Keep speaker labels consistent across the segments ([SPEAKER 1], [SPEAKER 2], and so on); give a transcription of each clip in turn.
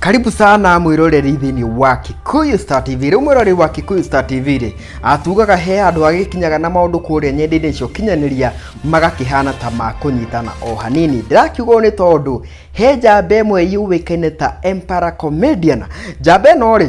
[SPEAKER 1] Karibu sana mwiroreri thĩinĩ wa Kikuyu Star TV. Rĩu mwiroreri wa Kikuyu Star TV rĩ, atugaga he andũ agĩkinyaga na maũndũ kũrĩa nyenda-inĩ cia ũkinyanĩria magakĩhana ta makũnyitana o hanini. Ndĩrakiuga ũũ nĩ tondũ he njamba ĩmwe yũĩkaine ta Emperor Comedian. Njamba ĩno rĩ,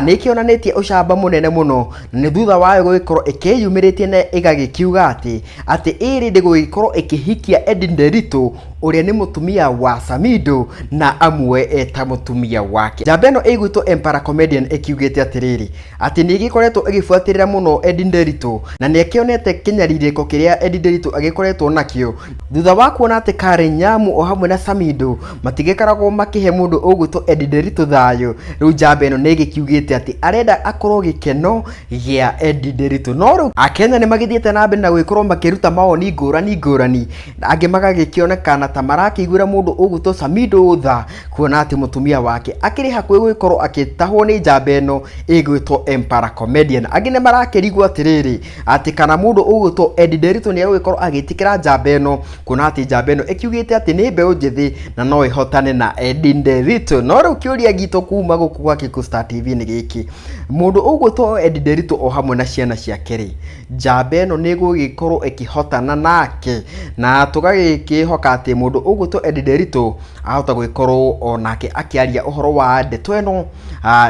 [SPEAKER 1] nĩ ĩkĩonanĩtie ũcamba mũnene mũno nĩ thutha wayo gũgĩkorwo ĩkĩyumĩrĩtie na ĩgagĩkiuga atĩ atĩ ĩrĩ ndĩgũgĩkorwo ĩkĩhikia Eddie Nderitu ũrĩa nĩ mũtumia wa Samido na amuoe eta mũtumia wake. Njamba ĩno ĩgwĩtwo Emperor Comedian ĩkiugĩte atĩrĩrĩ atĩ nĩ ĩgĩkoretwo ĩgĩbuatĩrĩra mũno Eddie Nderitu na nĩ akĩonete kĩnyarirĩko kĩrĩa Eddie Nderitu agĩkoretwo nakĩo thutha wa kuona atĩ Karen Nyamu o hamwe na Samido matigĩkoragwo makĩhe mũndũ ũgwĩtwo Eddie Nderitu thayũ. Rĩu njamba ĩno nĩ ĩgĩkiugĩte atĩ arenda akorwo gĩkeno gĩa Eddie Nderitu. No rĩu Akenya nĩ magĩthiĩte na mbere na gũgĩkorwo makĩruta mawoni ngũrani ngũrani, angĩ magagĩkĩonekana ta marakĩiguĩra mũndũ ũgwĩtwo Samido tha kuona atĩ mũtumia wake akĩrĩ hakuhĩ gũgĩkorwo akĩtahwo nĩ njamba ĩno ĩgwĩtwo Emperor Comedian. Angĩ nĩ marakĩrigwo atĩrĩrĩ atĩ kana mũndũ ũgwĩtwo Eddie Nderitu nĩ egũgĩkorwo agĩtĩkĩra njamba ĩno kuona atĩ njamba ĩno ĩkiugĩte atĩ nĩ mbeũ njĩthĩ na no ĩhotane na Eddie Nderitu. No rĩu kĩũria gitũ kuma gũkũ gwa Kikuyu Star TV nĩ gĩkĩ, mũndũ ũgwĩtwo Eddie Nderitu o hamwe na ciana ciake rĩ, njamba ĩno nĩ ĩgũgĩkorwo ĩkĩhotana nake? Na tũgagĩkĩhoka atĩ mũndũ ũgwĩtwo Eddie Nderitu ahota gũgĩkorwo onake akĩaria ũhoro wa ndeto ĩno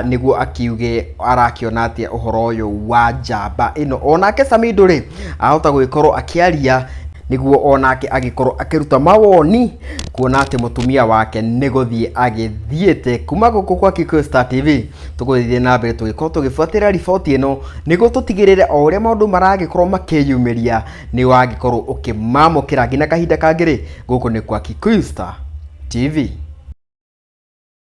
[SPEAKER 1] nĩguo akiuge arakĩona atĩa ũhoro ũyũ wa njamba ĩno. Onake Samido rĩ, ahota gũgĩkorwo akĩaria nĩguo onake agĩkorwo akĩruta mawoni kuona atĩ mũtumia wake nĩ gũthiĩ agĩthiĩte. Kuma gũkũ kwa Kikuyu Star TV tũgũthiĩ na mbere tũgĩkorwo tũgĩbuatĩrĩra riboti ĩno nĩguo tũtigĩrĩre o ũrĩa maũndũ maragĩkorwo makĩyumĩria nĩ wagĩkorwo ũkĩmamũkĩra nginya kahinda kangĩ rĩ, gũkũ nĩ kwa Kikuyu Star TV.